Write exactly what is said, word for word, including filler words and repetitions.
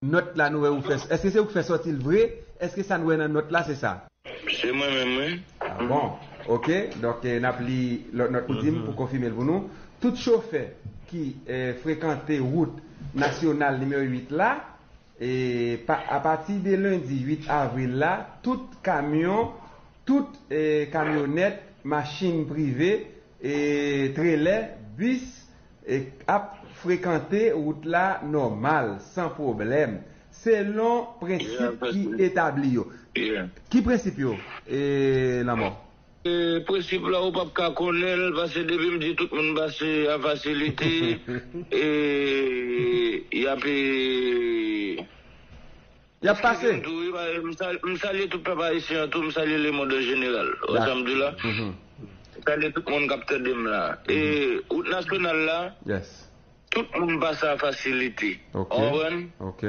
Nòt la nou wè ou fè, èske se ou ki fè sòti l vre? Èske sa nou wè nan nòt la se sa? Se mwen menm, wi. Ah, bon, ok. Donk, eh, n ap li lòt nòt ou di m pou konfime l pou nou. Tout chofè ki eh, frekante wout nasyonal nimewo uit la, eh, pa, apati de lendi uit avril la, tout kamyon, tout eh, kamyonèt, machin prive, eh, trelè, bis, e ap frekante wout la nòmal, san pwoblèm, selon prensip ki etabli yo. Ki prensip yo, e, Lanmò? E, prensip la, ou p ap ka konnen l, paske depi m di tout moun pase a fasilite, e, y ap, e, Y ap pase. M salye tout pèp ayisyen an tou, m salye lemonn an jeneral. Wè sa m di la? M salye tout moun k ap tande m la. E wout nasyonal la, Yes. Tout moun pase a fasilite. Ok. Ou konprann? Ok.